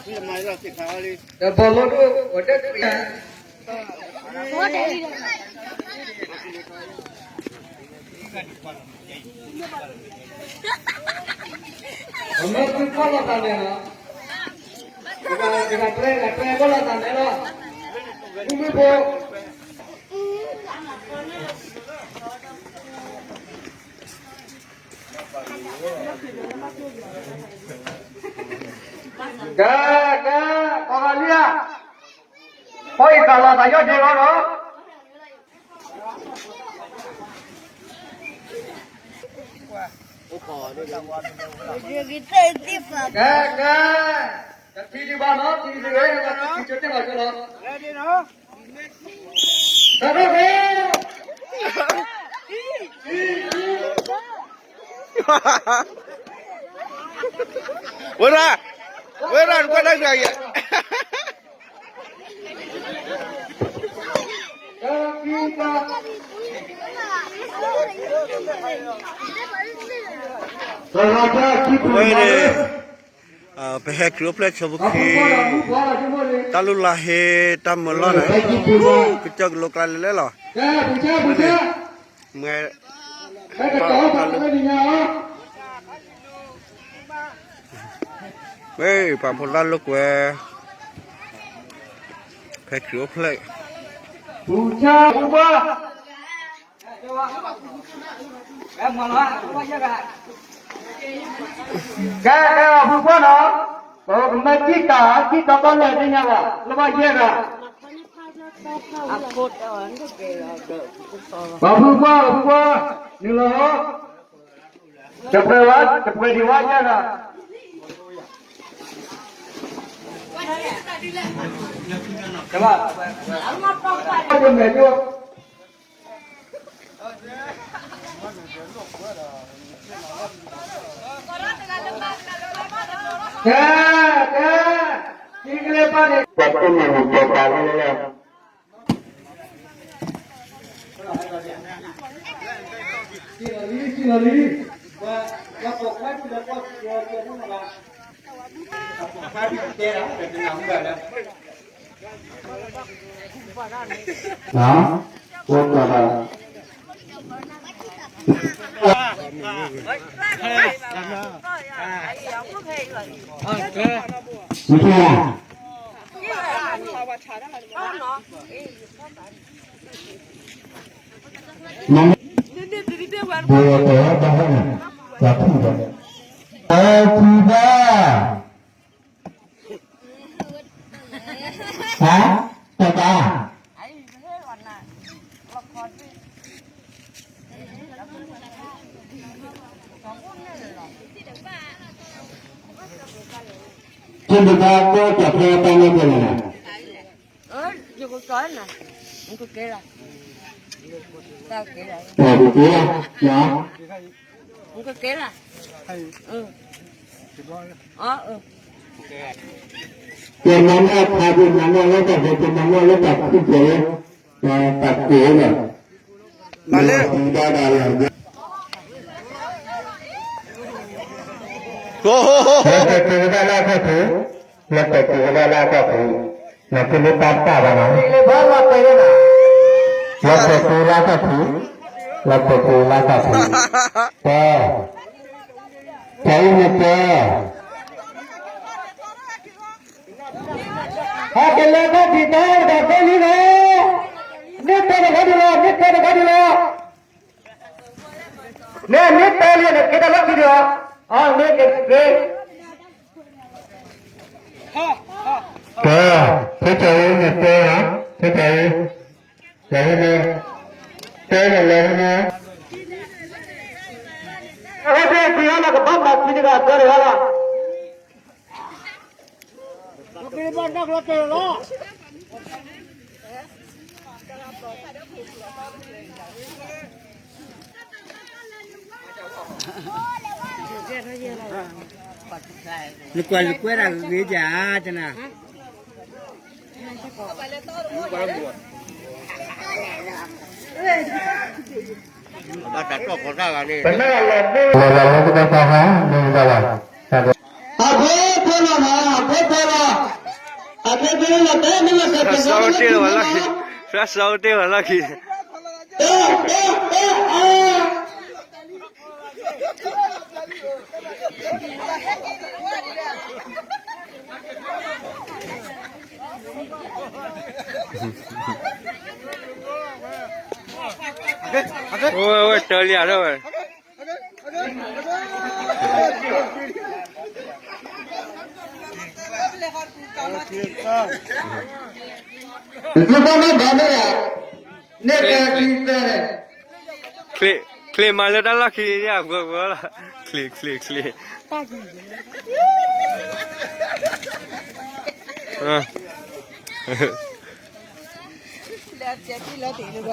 ဒီးဘီမုၢ်ဒိၣ် ဝဲတၢ်တရံး ပမ့ၢ်သုဖီၣ်လိာ်သးန့ၣ်လီၤ, ပကပျဲ ကပျဲဖီၣ်လိာ်သးန့ၣ်လီၤ, မုၢ်မုၢ်ဖိ ကဲ ကဲ ပှၤဂၤလံဧါ, ဖီၣ်အံၤသးလီၤသးယီၢ်ဒ့လီၤနီၤ, ကဲ ကဲ, တထံၣ်ဒံးဘၣ်နီၤ, ထံၣ်ဒံးဝဲ ထံၣ်ကၠိတ့ၢ်လီၤကၠိလီၤ. ဝဲဒၣ် ဝဲဒၣ် နကွၢ်တၢ်ကယဲၢ် ဝဲန့ၣ် ပဟဲခရံာ်အိၣ်ဖျဲၣ်ဆၢဖိခံ, တၢ်လူၢ်လါဟ့ တၢ်မၢလီၢ်န့ၣ် ကစၢၢ်ကလိကျါလဲၣ်လဲၣ်လီၤ, ဝဲန့ၣ် မ့ၢ် ပှၤဖိ ဝဲပှၤဖိလၢ်လိာ်ကွဲ ဖဲခရံာ်အိၣ်ဖျဲၣ် ကဲ ကဲ အဖုဖီၣ်နီၤ, ပကမၤတံၢ်တၢ် တံၢ်တၢ်ဘၣ်လဲၣ်သ့ၣ်ညါဘၣ် လၢဘၣ်ယဲၢ်ဂၤ, ပှၤဖုဖီၣ် ပှၤဖုဖီၣ် နုာ်လီၤ, တပှဲၤဝဲ တပှဲၤဒံးဝဲယဲၢ်ဂၤ, တဘၣ် တမဲာ်ဒိၣ် ကဲ ကဲ, ထံကလၢၤဘၣ်န့ၣ် ပှၤတမ့ၢ်မ့ၢ်ပှၤပာ်လၢလၢ ဘၣ်ဟဲန့ၣ် တၢ်ထူၣ်ဒီး အထူၣ်ဘၣ် ဟါ, တၢ်ဘၣ် က့ၤတဘၣ်ကီတၢ်ဖဲတၢ်န့ၣ်ကဲလီၤနၤ, တၢ်က့ၤလီၤ, ကဲမၤန့ၢ်အခါက့ၤ မၤန့ၢ်လၢတၢ်ဖဲ ကမၤန့ၢ်လၢတၢ်ဖုၣ်ကဲၤလၢ တၢ်က့ၤလီၤ, ဘၣ်လၢ လၢတၢ်က့ၤကဒါလၢအခီၣ်ထံး, လၢတၢ်က့ၤကဒါလၢအခီၣ်ထံး, နက့ၤလၢတၢ်တၢ်ဘၣ်နီၤ, လၢတၢ်က့ၤလၢအခီၣ်ထံး, လၢတၢ်က့ၤလၢအခီၣ်ထံး, တဲ, တဲအံၤနတဲ ဟဲက့ၤလၢတၢ်ဖံးတၢ်မၤတဖၣ်လံလီၤ, မ့ၢ်တဲတခါဒံးလီၤ, မ့ၢ်တဲတခါဒံးလီၤ, မ့ၢ်မ့ၢ်တဲလံန့ၣ် က့ၤတၢ်လီၢ်ခံဒံးလီၤ, အမ့ၢ်က့ၤ, ကဲ, ဖဲတၢ်အံၤန့ၣ်တဲ, ဖဲတၢ်အံၤ, လဲၤန့ၣ်, တဲန့ၣ်လဲၤန့ၣ်, အဝဲသ့ၣ်ပှၤဟီၣ်လီၤကဘၣ်မၤသံတဂၤ တဲတဂၤလီၤ. နကွၢ်လၢကွဲဒၣ်ဂ့ၤဂ့ၤဧါ, တနၤ ဘၣ်တၢ်တီၢ်ဖီတၢ်ဂၤန့ၣ်, လၢလၢလၢကဘၣ်တၢ်ဟါ, မ့ၢ်တၢ်ဘၣ်, အဖိဖိလီၤမး, အဖိဖိလီၤ. ဖျါစီအိၣ်တ့ၢ်လီၤဝဲလီၢ်ခံ, ဖျါစီအိၣ်တ့ၢ်လီၤလီၢ်ခံ. ဝဲဝဲတၢ်လံၤအါထီၣ်ဝဲ သုတၢ်မ့ၢ်ဘၣ်မ့ၢ်ဧါ, န့ၣ်ကဲကံသၢန့ၣ်, ချ့းမၤလၢတၢ်လီၢ်ခံယၤ ပှၤပှၤလီၤ, ချ့း ချ့း ချ့း, လၢ